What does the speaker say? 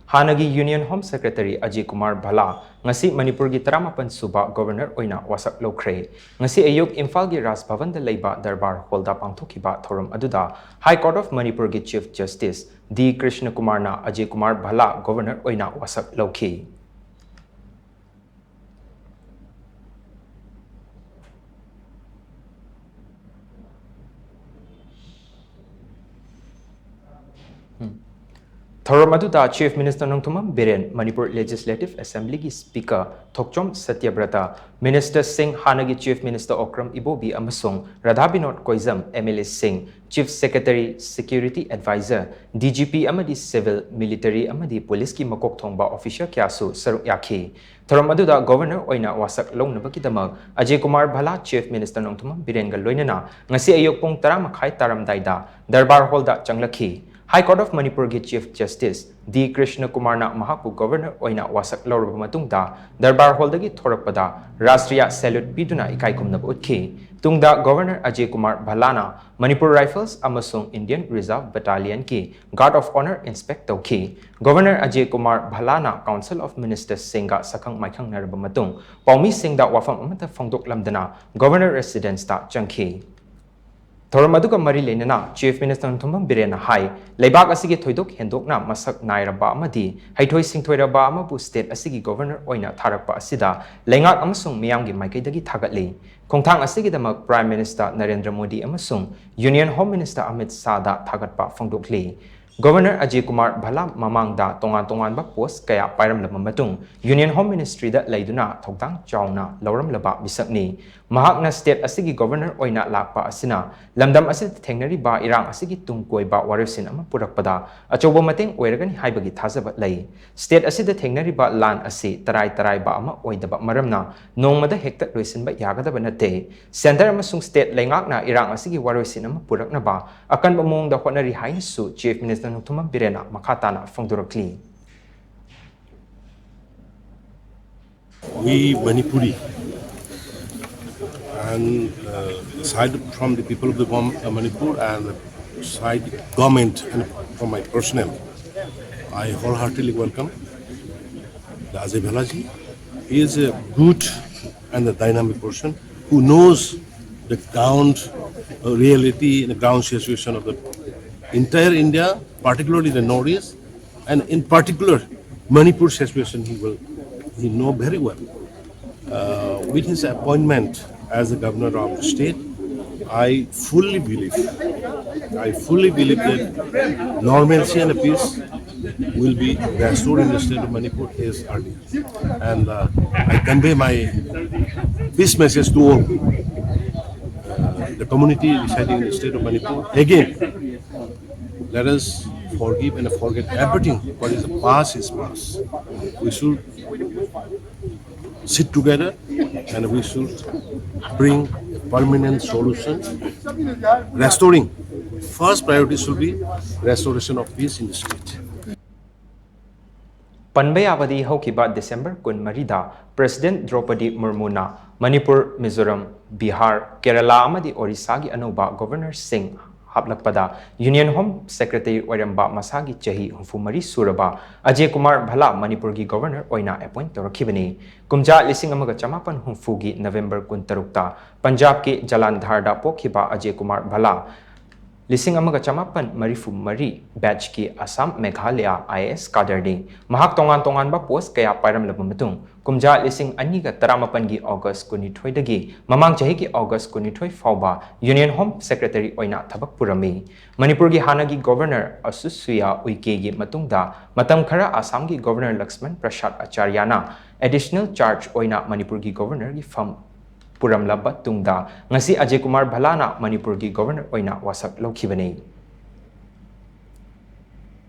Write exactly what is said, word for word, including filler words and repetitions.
ꯍꯥꯟꯅꯒꯤ Union Home Secretary Ajay Kumar ꯚꯜꯂꯥ ꯉꯁꯤ ꯃꯅꯤꯄꯨꯔꯒꯤ ꯇꯔꯥꯃꯥꯄꯟ ꯁꯨꯕ Governor ꯑꯣꯏꯅ ꯋꯥꯁꯛ ꯂꯧꯈ꯭ꯔꯦ꯫ ꯉꯁꯤ ꯑꯌꯨꯛ ꯏꯝꯐꯥꯜꯒꯤ ꯔꯥꯖ ꯚꯕꯟꯗ ꯂꯩꯕ ꯗꯔꯕꯥꯔ ꯍꯣꯜꯗ ꯄꯥꯡꯊꯣꯛꯈꯤꯕ ꯊꯧꯔꯝ ꯑꯗꯨꯗ High Court of ꯃꯅꯤꯄꯨꯔꯒꯤ Chief Justice ꯗꯤ ꯀ꯭ꯔꯤꯁꯅ ꯀꯨꯃꯥꯔꯅ ꯑꯖꯌ ꯀꯨꯃꯥꯔ ꯚꯜꯂꯥ Governor ꯑꯣꯏꯅ ꯋꯥꯁꯛ ꯂꯧꯈꯤ꯫ ꯊꯧꯔꯝ ꯑꯗꯨꯗ Chief Minister Nongthombam Biren, Manipur Legislative Assemblyꯒꯤ Speaker ꯊꯣꯛꯆꯣꯝ ꯁꯇ꯭ꯌꯕ꯭ꯔꯇ, Ministerꯁꯤꯡ, ꯍꯥꯟꯅꯒꯤ Chief Minister ꯑꯣꯀ꯭ꯔꯝ ꯏꯕꯣꯕꯤ ꯑꯃꯁꯨꯡ Radha Vinod ꯀꯣꯏꯖꯝ, MLAꯁꯤꯡ, Chief Secretary, Security Advisor, DGP ꯑꯃꯗꯤ Civil, Military ꯑꯃꯗꯤ Policeꯀꯤ ꯃꯀꯣꯛ ꯊꯣꯡꯕ official ꯀꯌꯥꯁꯨ ꯁꯔꯨꯛ ꯌꯥꯈꯤ꯫ ꯊꯧꯔꯝ ꯑꯗꯨꯗ Governor ꯑꯣꯏꯅ ꯋꯥꯁꯛ ꯂꯧꯅꯕꯒꯤꯗꯃꯛ ꯑꯖꯌ ꯀꯨꯃꯥꯔ ꯚꯜꯂꯥ Chief Minister ꯅꯣꯡꯊꯣꯝꯕꯝ ꯕꯤꯔꯦꯟꯒ ꯂꯣꯏꯅꯅ ꯉꯁꯤ ꯑꯌꯨꯛ ꯄꯨꯡ ꯇꯔꯥ ꯃꯈꯥꯏ ꯇꯥꯔꯝꯗꯥꯏꯗ ꯗꯔꯕꯥꯔ ꯍꯣꯜꯗ ꯆꯪꯂꯛꯈꯤ꯫ High Court of ꯃꯅꯤꯄꯨꯔꯒꯤ Chief Justice ꯗꯤ ꯀ꯭ꯔꯤꯁꯅ ꯀꯨꯃꯥꯔꯅ ꯃꯍꯥꯛꯄꯨ Governor ꯑꯣꯏꯅ ꯋꯥꯁꯛ ꯂꯧꯔꯕ ꯃꯇꯨꯡꯗ ꯗꯔꯕꯥꯔ ꯍꯣꯜꯗꯒꯤ ꯊꯣꯔꯛꯄꯗ ꯔꯥꯁꯇ꯭ꯔꯤꯌꯥ salute ꯄꯤꯗꯨꯅ ꯏꯀꯥꯏ ꯈꯨꯝꯅꯕ ꯎꯠꯈꯤ꯫ ꯇꯨꯡꯗ Governor ꯑꯖꯌ ꯀꯨꯃꯥꯔ ꯚꯜꯂꯥꯅ ꯃꯅꯤꯄꯨꯔ Rifles ꯑꯃꯁꯨꯡ Indian Reserve Battalionꯒꯤ Guard of Honour inspect ꯇꯧꯈꯤ꯫ Governor Ajay Kumar ꯚꯜꯂꯥꯅ Council of Ministerꯁꯤꯡꯒ ꯁꯛꯈꯪ ꯃꯥꯏꯈꯪꯅꯔꯕ ꯃꯇꯨꯡ ꯄꯥꯎꯃꯤꯁꯤꯡꯗ ꯋꯥꯐꯝ ꯑꯃꯠꯇ ꯐꯣꯡꯗꯣꯛꯂꯝꯗꯅ Governor Residenceꯇ ꯆꯪꯈꯤ꯫ ꯊꯧꯔꯝ ꯑꯗꯨꯒ ꯃꯔꯤ ꯂꯩꯅꯅ Chief Minister ꯅꯣꯡꯊꯣꯝꯕꯝ ꯕꯤꯔꯦꯟꯅ ꯍꯥꯏ, ꯂꯩꯕꯥꯛ ꯑꯁꯤꯒꯤ ꯊꯣꯏꯗꯣꯛ ꯍꯦꯟꯗꯣꯛꯅ ꯃꯁꯛ ꯅꯥꯏꯔꯕ ꯑꯃꯗꯤ ꯍꯩꯊꯣꯏ ꯁꯤꯡꯊꯣꯏꯔꯕ ꯑꯃꯕꯨ state ꯑꯁꯤꯒꯤ Governor ꯑꯣꯏꯅ ꯊꯥꯔꯛꯄ ꯑꯁꯤꯗ ꯂꯩꯉꯥꯛ ꯑꯃꯁꯨꯡ ꯃꯤꯌꯥꯝꯒꯤ ꯃꯥꯏꯀꯩꯗꯒꯤ ꯊꯥꯒꯠꯂꯤ꯫ ꯈꯣꯡꯊꯥꯡ ꯑꯁꯤꯒꯤꯗꯃꯛ Prime Minister ꯅꯔꯦꯟꯗ꯭ꯔ ꯃꯣꯗꯤ ꯑꯃꯁꯨꯡ Union Home Minister ꯑꯃꯤꯠ ꯁꯥꯍꯗ ꯊꯥꯒꯠꯄ ꯐꯣꯡꯗꯣꯛꯂꯤ꯫ Governor ꯑꯖꯌ ꯀꯨꯃꯥꯔ ꯚꯜꯂꯥ ꯃꯃꯥꯡꯗ ꯇꯣꯉꯥꯟ ꯇꯣꯉꯥꯟꯕ post ꯀꯌꯥ ꯄꯥꯏꯔꯝꯂꯕ ꯃꯇꯨꯡ Union Home Ministryꯗ ꯂꯩꯗꯨꯅ ꯊꯧꯗꯥꯡ ꯆꯥꯎꯅ ꯂꯧꯔꯝꯂꯕ ꯃꯤꯁꯛꯅꯤ꯫ ꯃꯍꯥꯛꯅ state ꯑꯁꯤꯒꯤ Governor ꯑꯣꯏꯅ ꯂꯥꯛꯄ ꯑꯁꯤꯅ ꯂꯝꯗꯝ ꯑꯁꯤꯗ ꯊꯦꯡꯅꯔꯤꯕ ꯏꯔꯥꯡ ꯑꯁꯤꯒꯤ ꯇꯨꯡ ꯀꯣꯏꯕ ꯋꯥꯔꯣꯏꯁꯤꯟ ꯑꯃ ꯄꯨꯔꯛꯄꯗ ꯑꯆꯧꯕ ꯃꯇꯦꯡ ꯑꯣꯏꯔꯒꯅꯤ ꯍꯥꯏꯕꯒꯤ ꯊꯥꯖꯕ ꯂꯩ꯫ State ꯑꯁꯤꯗ ꯊꯦꯡꯅꯔꯤꯕ ꯂꯥꯟ ꯑꯁꯤ ꯇꯔꯥꯏ ꯇꯔꯥꯏꯕ ꯑꯃ ꯑꯣꯏꯗꯕ ꯃꯔꯝꯅ ꯅꯣꯡꯃꯗ ꯍꯦꯛꯇ ꯂꯣꯏꯁꯤꯟꯕ ꯌꯥꯒꯗꯕ ꯅꯠꯇꯦ꯫ Centre ꯑꯃꯁꯨꯡ state ꯂꯩꯉꯥꯛꯅ ꯏꯔꯥꯡ ꯑꯁꯤꯒꯤ ꯋꯥꯔꯣꯏꯁꯤꯟ ꯑꯃ ꯄꯨꯔꯛꯅꯕ ꯑꯀꯟꯕ ꯃꯑꯣꯡꯗ ꯍꯣꯠꯅꯔꯤ ꯍꯥꯏꯅꯁꯨ Chief Minister ꯅꯣꯡꯊꯣꯝꯕꯝ ꯕꯤꯔꯦꯟꯅ ꯃꯈꯥ ꯇꯥꯅ ꯐꯣꯡꯗꯣꯔꯛꯂꯤ꯫ We Manipuri and uh, side from the people of the Gom- uh, Manipur and the side government and from my personnel, I wholeheartedly welcome the Ajay Bhalaji. He is a good and a dynamic person who knows the ground uh, reality and the ground situation of the entire India, particularly the Northeast, and in particular Manipur situation. He will he know very well. Uh, with his appointment as the governor of the state, I fully believe, I fully believe that normalcy and peace will be restored in the state of Manipur as earlier. And uh, I convey my peace message to all uh, the community residing in the state of Manipur. Again, let us forgive and forget everything. What is the past is past. We should sit together and we should bring a permanent solution. Restoring, first priority should be restoration of peace in the state. ꯄꯟꯕ ꯌꯥꯕꯗꯤ ꯍꯧꯈꯤꯕ December ꯀꯨꯟꯃꯔꯤꯗ president ꯗ꯭ꯔꯧꯄꯗꯤ ꯃꯨꯔꯃꯨꯅ Manipur, Mizoram, Bihar, Kerala ꯑꯃꯗꯤ ꯑꯣꯔꯤꯁꯥꯒꯤ ꯑꯅꯧꯕ ꯒꯣꯚꯔꯅꯔꯁꯤꯡ ꯍꯥꯞꯂꯛꯄꯗ union home secretary ꯑꯣꯏꯔꯝꯕ ꯃꯁꯥꯒꯤ ꯆꯍꯤ ꯍꯨꯝꯐꯨ ꯃꯔꯤ ꯁꯨꯔꯕ ꯑꯖꯦ ꯀꯨꯃꯥꯔ ꯚꯂꯥ ꯃꯅꯤꯄꯨꯔꯒꯤ ꯒꯣꯚꯔꯅꯔ ꯑꯣꯏꯅ ꯑꯦꯄꯣꯏꯟꯠ ꯇꯧꯔꯛꯈꯤꯕꯅꯤ꯫ ꯀꯨꯝꯖꯥ ꯂꯤꯁꯤꯡ ꯑꯃꯒ ꯆꯃꯥꯄꯟ ꯍꯨꯝꯐꯨꯒꯤ ꯅꯕꯦꯝꯕꯔ ꯀꯨꯟꯇꯔꯨꯛꯇ ꯄꯟꯖꯥꯕꯀꯤ ꯖꯂꯥꯟꯙꯥꯔꯗ ꯄꯣꯛꯈꯤꯕ ꯑꯖꯦ ꯀꯨꯃꯥꯔ ꯚꯂꯥ ꯂꯤꯁꯤꯡ ꯑꯃꯒ ꯆꯃꯥꯄꯟ ꯃꯔꯤꯐꯨ ꯃꯔꯤ ꯕꯦꯠꯆꯀꯤ Assam Meghalaya I A S ꯀꯥꯗꯔꯅꯤ꯫ ꯃꯍꯥꯛ ꯇꯣꯉꯥꯟ ꯇꯣꯉꯥꯟꯕ ꯄꯣꯁ ꯀꯌꯥ ꯄꯥꯏꯔꯝꯂꯕ ꯃꯇꯨꯡ ꯀꯨꯝꯖꯥ ꯂꯤꯁꯤꯡ ꯑꯅꯤꯒ ꯇꯔꯥꯃꯥꯄꯟꯒꯤ ꯑꯣꯒꯁ ꯀꯨꯟꯅꯤꯊꯣꯏꯗꯒꯤ ꯃꯃꯥꯡ ꯆꯍꯤꯒꯤ ꯑꯣꯒꯁ ꯀꯨꯟꯅꯤꯊꯣꯏ ꯐꯥꯎꯕ ꯌꯨꯅꯤꯌꯟ ꯍꯣꯝ ꯁꯦꯀ꯭ꯔꯦꯇꯔꯤ ꯑꯣꯏꯅ ꯊꯕꯛ ꯄꯨꯔꯝꯃꯤ꯫ ꯃꯅꯤꯄꯨꯔꯒꯤ ꯍꯥꯟꯅꯒꯤ ꯒꯣꯚꯔꯅꯔ ꯑꯁꯨꯁꯨꯌꯥ ꯎꯏꯀꯦꯒꯤ ꯃꯇꯨꯡꯗ ꯃꯇꯝ ꯈꯔ ꯑꯁꯥꯝꯒꯤ ꯒꯣꯚꯔꯅꯔ ꯂꯛꯁꯃꯟ ꯄ꯭ꯔꯁꯥꯗ ꯑꯆꯥꯔꯌꯥꯅ ꯑꯦꯗꯤꯁꯅꯦꯜ ꯆꯥꯔꯖ ꯑꯣꯏꯅ ꯃꯅꯤꯄꯨꯔꯒꯤ ꯒꯣꯚꯔꯅꯔꯒꯤ ꯐꯝ ꯄꯨꯔꯝꯂꯕ ꯇꯨꯡꯗ ꯉꯁꯤ ꯑꯖꯦ ꯀꯨꯃꯥꯔ ꯚꯂꯥꯅ ꯃꯅꯤꯄꯨꯔꯒꯤ ꯒꯣꯚꯔꯅꯔ ꯑꯣꯏꯅ ꯋꯥꯁꯛ ꯂꯧꯈꯤꯕꯅꯤ꯫